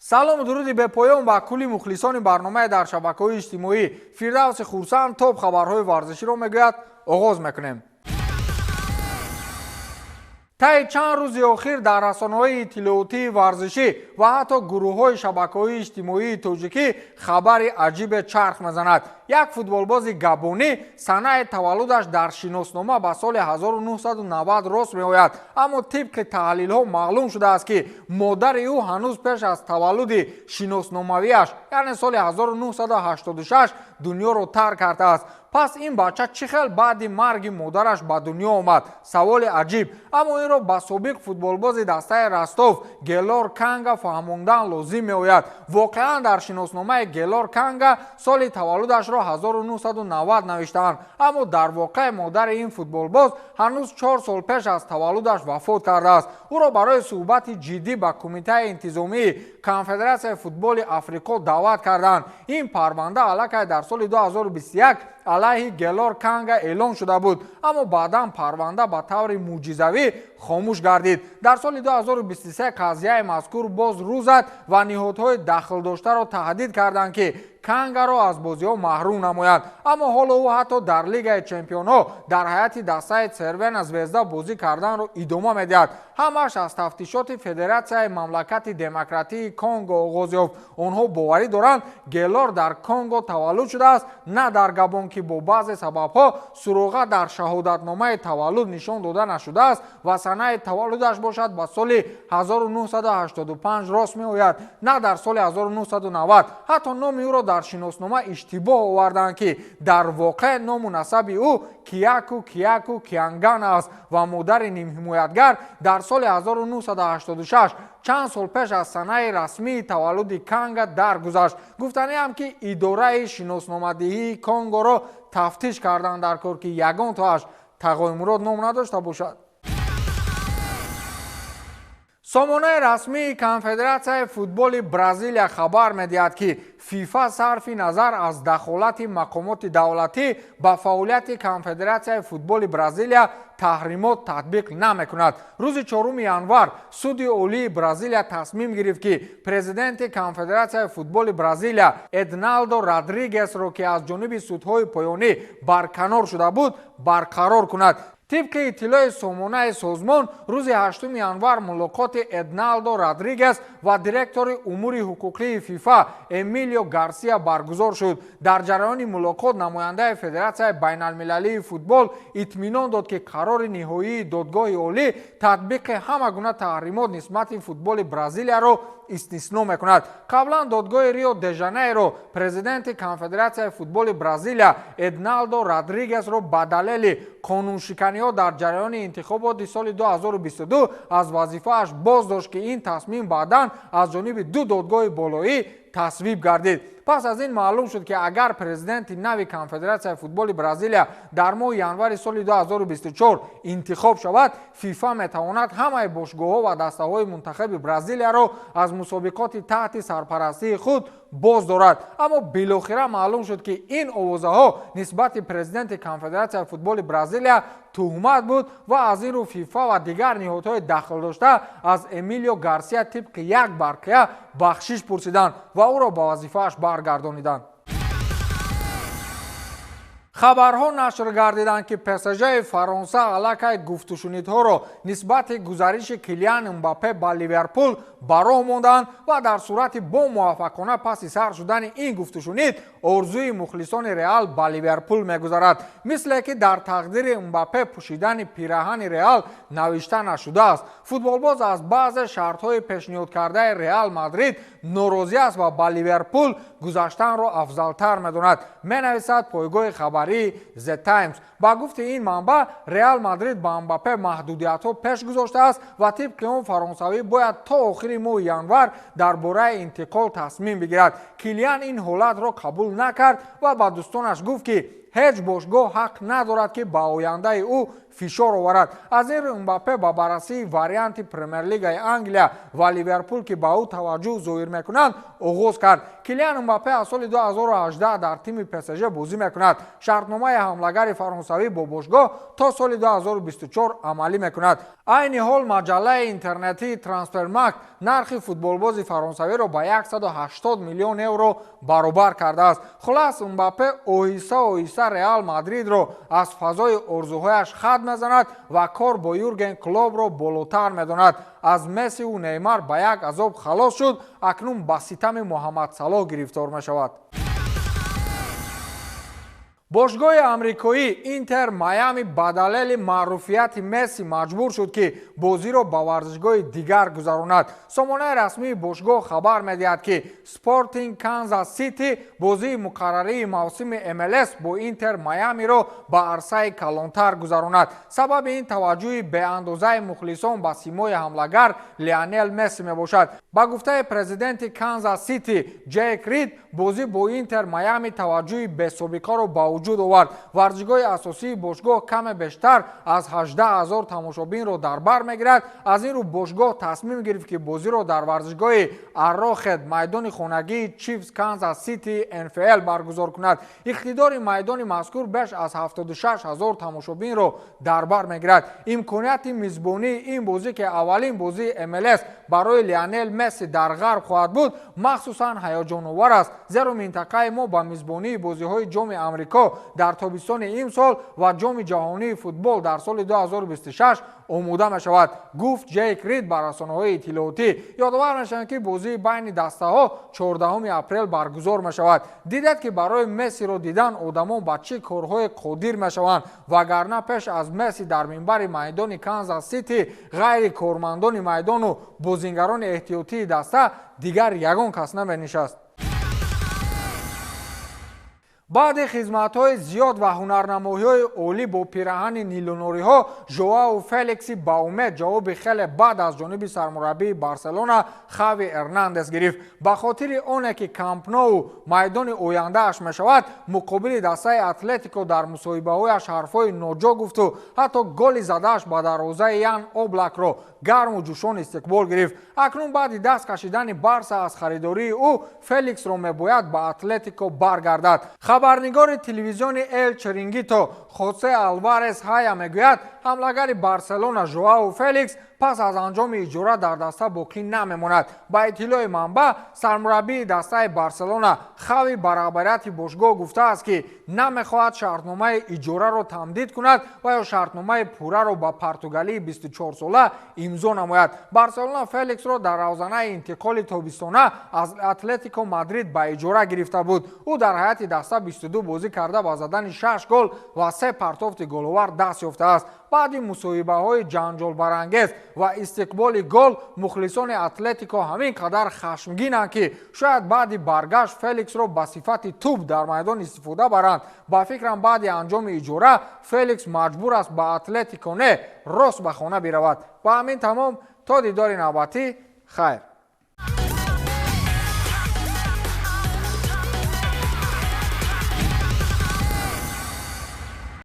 Салому дуруди бепоён ба кулли мухлисони барномаи дар шабакаҳои иҷтимоӣ. Фирдавси Хурсанд топ хабарҳои варзиширо мегӯяд. Оғоз мекунем. Таи чанд рӯзи охир дар расонаҳои иттилоотии варзишӣ ва ҳатто гурӯҳҳои шабакаҳои иҷтимоии тоҷикӣ хабари аҷибе чарх мезанад. Як футболбози габонӣ санаи таваллудаш дар шиноснома ба соли 1990 рост меояд, аммо тибқи таҳлилҳо маълум шудааст, ки модари ӯ ҳанӯз пеш аз таваллуди шиносномавиаш, яъне соли 1986, дунёро тарк кардааст. Пас ин бача чӣ хел баъди марги модараш ба дунё омад? Саволи аҷиб. Аммо инро ба собиқ футболбози дастаи Ростов Гелор Канга фаҳмондан лозим меояд. Воқеан, дар шиносномаи Гелор Канга соли таваллудашро 1990 навиштаанд, аммо дар воқеъ модари ин футболбоз ҳанӯз 4 сол пеш аз таваллудаш вафот кардааст. Ӯро барои суҳбати ҷиддӣ ба Кумитаи интизомии Конфедератсияи футболи Африқо даъват карданд. Ин парванда аллакай дар соли 2021 алайҳи Гелор Канга эълон шуда буд, аммо баъдан парванда ба таври мӯъҷизавӣ хомӯш гардид. Дар соли 2023 қазияи мазкур боз рӯ зад ва ниҳодҳои дахлдоштаро таҳдид карданд, ки Кангаро аз бозиҳо маҳрум намоянд. Аммо ҳоло ӯ ҳатто дар Лигаи чемпионҳо дар ҳайати дастаи Црвена Звезда бозӣ карданро идома медиҳад. Ҳамааш аз тафтишоти Федератсияи мамлакати Демократии Конго оғоз ёфт. Онҳо боварӣ доранд, Гелор дар Конго таваллуд шудааст, на дар Габон, ки бо баъзе сабабҳо суроға дар шаҳодатномаи таваллуд нишон дода нашудааст ва санаи таваллудаш бошад, ба соли 1985 рост меояд, на дар соли 1990. Ҳатто номи ӯро дар шиноснома иштибоҳ оварданд, ки дар воқеъ ному насаби ӯ Кияку Кияку Кианган аст ва модари нимҳимоятгар дар соли 1986, чанд сол пеш аз санаи расмии таваллуди Канга, даргузашт. Гуфтаниам, ки идораи шиносномадиҳии Конгоро тафтиш карданд дар кор, ки ягон тоаш Тағоимурод ном надошта бошад. Сомонаи расмии Конфедератсияи футболи Бразилия хабар медиҳад, ки ФИФА сарфи назар аз дахолати мақомоти давлатӣ ба фаъолияти Конфедератсияи футболи Бразилия таҳримот татбиқ намекунад. Рӯзи 4 январ Суди Олии Бразилия тасмим гирифт, ки президенти Конфедератсияи футболи Бразилия Эдналдо Родригесро, ки аз ҷониби судҳои поёнӣ барканор шуда буд, барқарор кунад. Тибқи иттилои сомонаи созмон, рӯзи 8 январ мулоқоти Эдналдо Родригес ва директори умури ҳуқуқии ФИФА Эмилио Гарсия баргузор шуд. Дар ҷараёни мулоқот намояндаи Федератсияи байналмилалии футбол итминон дод, ки қарори ниҳоии Додгоҳи Олӣ татбиқи ҳама гуна таҳримот нисбати футболи Бразилияро истисно мекунад. Қаблан додгоҳи Рио де Жанейро президенти Конфедератсияи футболи Бразилия Эдналдо Родригесро ба далели қонуншиканиҳо дар ҷараёни интихоботи соли 2022 аз вазифааш боз дошт, ки ин тасмим баъдан аз ҷониби ду додгоҳи болоӣ тасвиб гардид. Пас аз ин маълум шуд, ки агар президенти нави Конфедератсияи футболи Бразилия дар моҳи январи соли 2024 интихоб шавад, ФИФА метавонад ҳамаи бошгоҳҳо ва дастаҳои мунтахаби Бразилияро аз мусобиқоти таҳти сарпарастии худ боз дорад. Аммо билохира маълум шуд, ки ин овозаҳо нисбати президенти Конфедератсияи футболи Бразилия туҳмат буд ва аз ин рӯ ФИФА ва дигар ниҳодҳои дахлдошта аз Эмилио Гарсия тибқи як барқия бахшиш пурсиданд ва ӯро ба вазифааш баргардониданд. Хабарҳо нашр гардиданд, ки ПСЖи Фаронса аллакай гуфтушунидҳоро нисбати гузариши Килиан Мбаппе ба Ливерпул ба роҳ монданд ва дар сурати бо муваффақона паси сар шудани ин гуфтушунид, орзуи мухлисони Реал ба Ливерпул мегузарад. Мисле ки дар тақдири Мбаппе пӯшидани пираҳани Реал навишта нашудааст. Футболбоз аз баъзе шартҳои пешниҳодкардаи Реал Мадрид норозӣ аст ва ба Ливерпул гузаштанро афзалтар медонад, менависад пойгоҳи хабарии The Times. Ба гуфти ин манбаъ, Реал Мадрид ба Мбаппе маҳдудиятҳо пеш гузоштааст ва тибқи он фаронсавӣ бояд то охири моҳи январ дар бораи интиқол тасмим бигирад. Килиан ин ҳолатро қабул накард ва ба дӯстонаш гуфт, ки Ҳеҷ бошгоҳ ҳақ надорад, ки ба ояндаи ӯ фишор оварад. Аз ин рӯ Мбаппе ба баррасии варианти Премер-лигаи Англия ва Ливерпул, ки ба ӯ таваҷҷӯҳ зоҳир мекунанд, оғоз кард. Килиан Мбаппе аз соли 2018 дар тими ПСЖ бозӣ мекунад. Шартномаи ҳамлагари фаронсавӣ бо бошгоҳ то соли 2024 амалӣ мекунад. Айни ҳол маҷаллаи интернетии Трансфермаркт нархи футболбози фаронсавиро ба 180 миллион евро баробар кардааст. Хулас, Мбаппе оҳиста оҳиста Реал Мадридро аз фазои орзуҳояш хат мезанад ва кор бо Юрген Клоппро болотар медонад. Аз Мессиву Неймар ба як азоб халос шуд, акнун ба ситами Муҳаммад Салоҳ гирифтор мешавад. Бошгоҳи амрикоӣ Интер Майами ба далели маъруфияти Месси маҷбур шуд, ки бозиро ба варзишгоҳи дигар гузаронад. Сомонаи расмии бошгоҳ хабар медиҳад, ки Спортинг Канзас Сити бозии муқаррарии мавсими МЛС бо Интер Майамиро ба арсаи калонтар гузаронад. Сабаби ин таваҷҷӯҳи беандозаи мухлисон ба симои ҳамлагар Лионел Месси мебошад. Ба гуфтаи президенти Канзас Сити Ҷейк Рид, бозӣ бо Интер Майами таваҷҷӯҳи бесобиқаро ба вуҷуд овард. Варзишгоҳи асосии бошгоҳ каме бештар аз 18 ҳазор тамошобинро дар бар мегирад. Аз ин рӯ бошгоҳ тасмим гирифт, ки бозиро дар варзишгоҳи Аррохед, майдони хонагии Чифс Канзас Сити НФЛ, баргузор кунад. Иқтидори майдони мазкур беш аз 76 ҳазор тамошобинро дар бар мегирад. Имконияти мизбонии ин бозӣ, ки аввалин бозии МЛС барои Лионел Месси дар ғарб хоҳад буд, махсусан ҳаяҷоновар аст, зеро минтақаи мо ба мизбонии бозиҳои Ҷоми Амрико дар тобистони имсол ва Ҷоми ҷаҳонии футбол дар соли 2026 омода мешавад, гуфт Ҷейк Рид ба расонаҳои иттилоотӣ. Ёдовар мешавем, ки бозии байни дастаҳо 14 апрел баргузор мешавад. Дидед, ки барои Мессиро дидан одамон ба чӣ корҳое қодир мешаванд, вагарна пеш аз Месси дар минбари майдони Канзас Сити ғайри кормандони майдону бозингарони эҳтиётии даста дигар ягон кас наменишаст. Баъди хизматҳои зиёд ва ҳунарнамоиҳои олӣ бо пираҳани нилунориҳо, Жоау Феликси ба умед ҷавоби хеле бад аз ҷониби сармураббии Барселона Хави Эрнандес гирифт. Ба хотири оне ки Кампноу майдони ояндааш мешавад, муқобили дастаи Атлетико дар мусоҳибаҳояш ҳарфҳои ноҷо гуфту ҳатто голи задааш ба дарвозаи Ян Облакро гарму ҷӯшон истиқбол гирифт. Акнун баъди даст кашидани Барса аз харидории ӯ, Феликсро мебояд ба Атлетико баргардад. Хабарнигори телевизиони Эл Черингито Хосе Алварес Ҳая мегӯяд, ҳамлагари Барселона Жоау Феликс пас аз анҷоми иҷора дар даста боқӣ намемонад. Ба иттилои манбаъ, сармураббии дастаи Барселона Хави ба раҳбарияти бошгоҳ гуфтааст, ки намехоҳад шартномаи иҷораро тамдид кунад ва ё шартномаи пурраро ба португалии 24сола имзо намояд. Барселона Феликсро дар равзанаи интиқоли тобистона аз Атлетико Мадрид ба иҷора гирифта буд. Ӯ дар ҳайати даста 22 бозӣ карда, ба задани 6 гол ва се партофти головар даст ёфтааст. Баъди мусоҳибаҳои ҷанҷолбарангез ва истиқболи гол, мухлисони Атлетико ҳамин қадар хашмгинанд, ки шояд баъди баргашт Феликсро ба сифати тӯб дар майдон истифода баранд. Ба фикрам, баъди анҷоми иҷора Феликс маҷбур аст ба Атлетико не, рост ба хона биравад. Ба ҳамин тамом, то дидори навбатӣ, хайр.